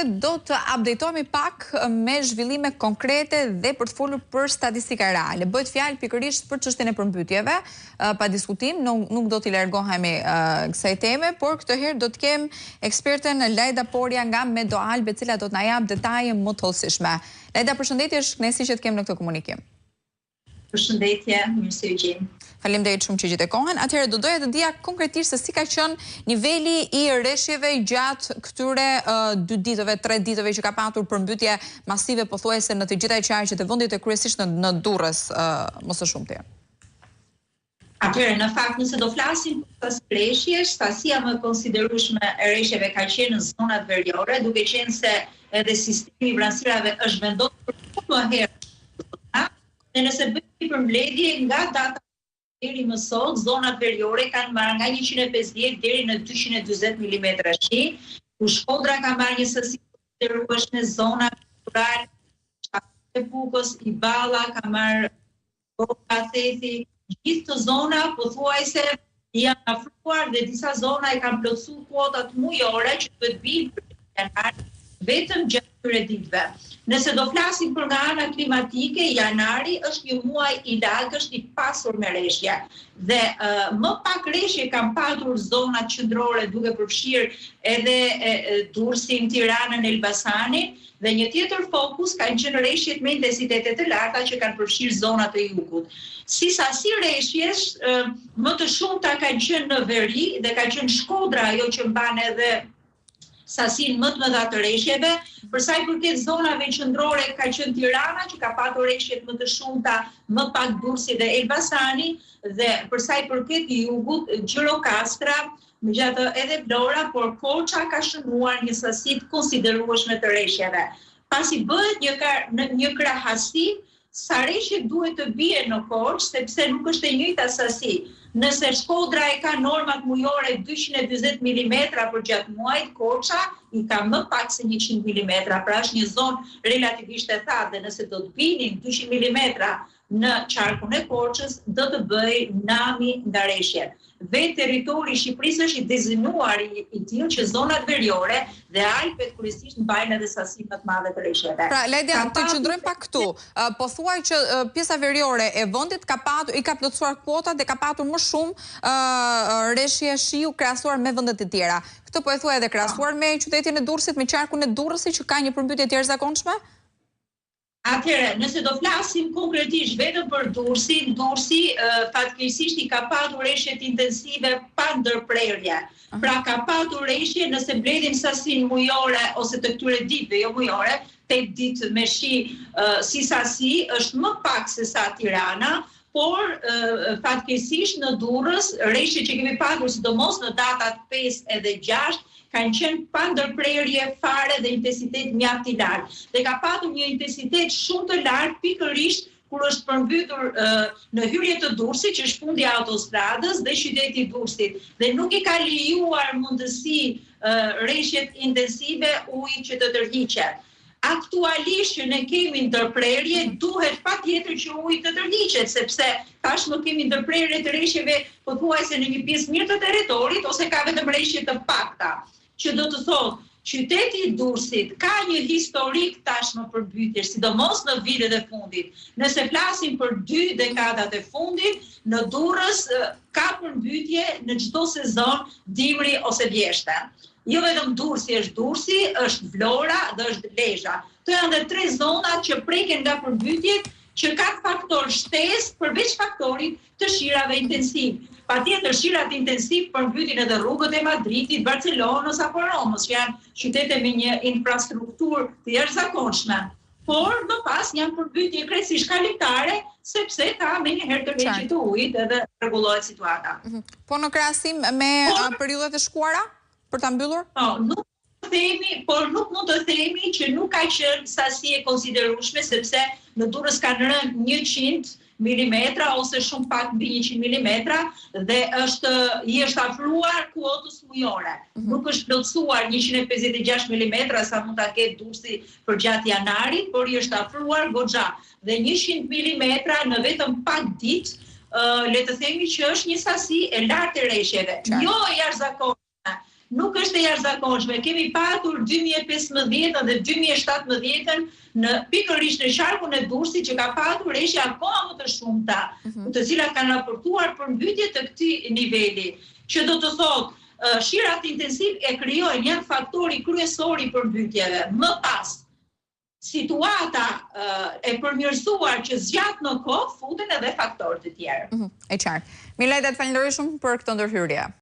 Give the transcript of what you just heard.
do të update-ohemi pak me zhvillime konkrete dhe për të folur për statistika reale. Bëhet fjalë pikërisht për çështjen e përmbytjeve, pa diskutim, nuk do t'i largohemi kësaj teme, por këtë herë do të kem eksperten Lajda Porja nga Medoalb, e cila do të na japë detaje më të hollësishme. Lajda, përshëndetje, është kënaqësi që të kem në këtë komunikim. Përshëndetje, mirë se ju gjej. Faleminderit shumë që gjete kohën. Atëherë do doja të dija konkretisht se si ka qenë niveli i reshjeve gjatë këtyre dy ditëve, tre ditëve që ka patur përmbytje masive pothuajse në të gjitha qarqet e vendit e kryesisht në në Durrës më së shumti. Atëherë, në fakt, nëse do flasim për sasi reshjesh, sasia më e konsiderueshme e reshjeve ka qenë në zonat veriore, duke qenë se edhe sistemi i vranësirave është vendosur shumë më herët Dhe nëse bëjmë një përmbledhje nga data deri më sot, zonat veriore kanë marrë nga 150 deri në 240 mm shi, ku Shkodra ka marrë një sasi të konsiderueshme, zona rural, e Pukës, Iballa ka marrë Boka, Thethi, gjithë këto zona pothuajse i janë afruar dhe disa zona i kanë plotësu kuotat mujore që duhet bijnë për janar vetëm gjatë këtyre ditëve. Nëse do flasim për nga ana klimatike, janari është një muaj i lagësht i pasur me reshje. Dhe uh, më pak reshje kanë patur zonat qendrore duke përfshirë edhe Durrësin, Tiranën, Elbasanin, Dhe një tjetër fokus kanë qenë reshjet me intensitete të larta që kanë përfshirë zonat e jugut. Si sasi reshjesh, më të shumta kanë qenë në veri dhe ka qenë Shkodra ajo që mban edhe sasinë më të mëdha të reshjeve. Për sa i përket zonave qendrore ka qenë Tirana që ka patur reshjet më të shumta, më pak Durrësi dhe Elbasani dhe për sa i përket jugut, Gjirokastra, Megjithatë edhe Vlora, por Korça ka shënuar një sasi të konsiderueshme të reshjeve. Pasi bëhet një një krahasim sa reshje duhet të bien në Korçë, sepse nuk është e njëjta sasi. Nëse Shkodra e ka normat mujore 240 milimetra përgjatë muajit, Korça i ka më pak se 100 milimetra, pra është një zonë relativisht e thatë dhe nëse do të binin 200 milimetra në qarkun e Korçës do të bëhej nami nga reshjet. Vetë territori i Shqipërisë është i dizenjuar i, i tillë që zonat veriore dhe Alpet kryesisht mbajnë edhe sasi më të madhe të reshjeve. Pra, Lajda, të qëndrojmë pak këtu. Po thua që pjesa veriore e vendit ka patur i ka plotësuar kuotat dhe ka patur më shumë reshje shiu krahasuar me vendet e tjera. Këtë po e thua edhe krahasuar me qytetin e Durrësit, me qarkun e Durrësit që ka një përmbytje të jashtëzakonshme? Atëherë, nëse do flasim konkretisht vetëm për Durrësin, Durrësi fatkeqësisht i ka patur reshjet intensive pa ndërprerje. Pra ka patur reshje nëse mbledhim sasinë mujore ose të këtyre ditëve, jo mujore, 8 ditë me shi si sasi është më pak se sa Tirana, por fatkeqësisht në Durrës reshjet që kemi patur sidomos në datat 5 edhe 6 kanë qenë pa ndërprerje fare dhe intensitet mjaft i lartë. Dhe ka patur një intensitet shumë të lartë pikërisht kur është përmbytur në hyrje të Durrësit, që është fundi i autostradës dhe qyteti i Durrësit, dhe nuk i ka lejuar mundësi reshjet intensive ujit që të tërhiqet. Aktualisht që ne kemi ndërprerje, duhet patjetër që uji të tërhiqet, sepse tashmë kemi ndërprerje të reshjeve pothuajse në një pjesë mirë të territorit ose ka vetëm reshje të pakta, që do të thotë qyteti i Durrësit ka një historik tashmë përmbytjesh, sidomos në vitet e fundit. Nëse flasim për dy dekadat e fundit, në Durrës ka përmbytje në çdo sezon dimri ose vjeshte. Jo vetëm Durrësi është Durrësi, është Vlora dhe është Lezha. Këto janë dhe tre zonat që preken nga përmbytjet që kanë faktor shtesë përveç faktorit të shirave intensiv. Patjetër shirat intensiv përmbytin edhe rrugët e Madridit, Barcelonës apo Romës, që janë qytete me një infrastrukturë të jashtëzakonshme. Por më pas janë përmbytje krejtësisht kalimtare, sepse ka menjëherë tërheqje të ujit edhe rregullohet situata. Mhm. Po në krahasim me por, periudhat e shkuara për ta mbyllur? Po, nuk themi, por nuk mund të themi që nuk ka qenë sasi e konsiderueshme sepse në Durrës kanë rënë 100 milimetra ose shumë pak mbi 100 milimetra dhe është i është afruar kuotës mujore. Mm -hmm. Nuk është plotësuar 156 milimetra sa mund ta ketë Durrësi përgjatë janarit, por i është afruar goxha. Dhe 100 milimetra në vetëm pak ditë, uh, le të themi që është një sasi e lartë e reshjeve. Jo e jashtëzakonshme. Nuk është e jashtëzakonshme, kemi patur 2015-ën dhe 2017-ën në pikërisht në qarkun e Durrësit që ka patur reshje akoma më të shumta, mm -hmm. të cilat kanë raportuar përmbytje të këtij niveli, që do të thotë shirat intensiv e krijojnë, janë faktori kryesor i përmbytjeve. Më pas, situata e përmirësuar që zgjat në kohë, futen edhe faktorë të tjerë. Mm -hmm. E qartë. Mirlajda, të falenderoj shumë për këtë ndërhyrje.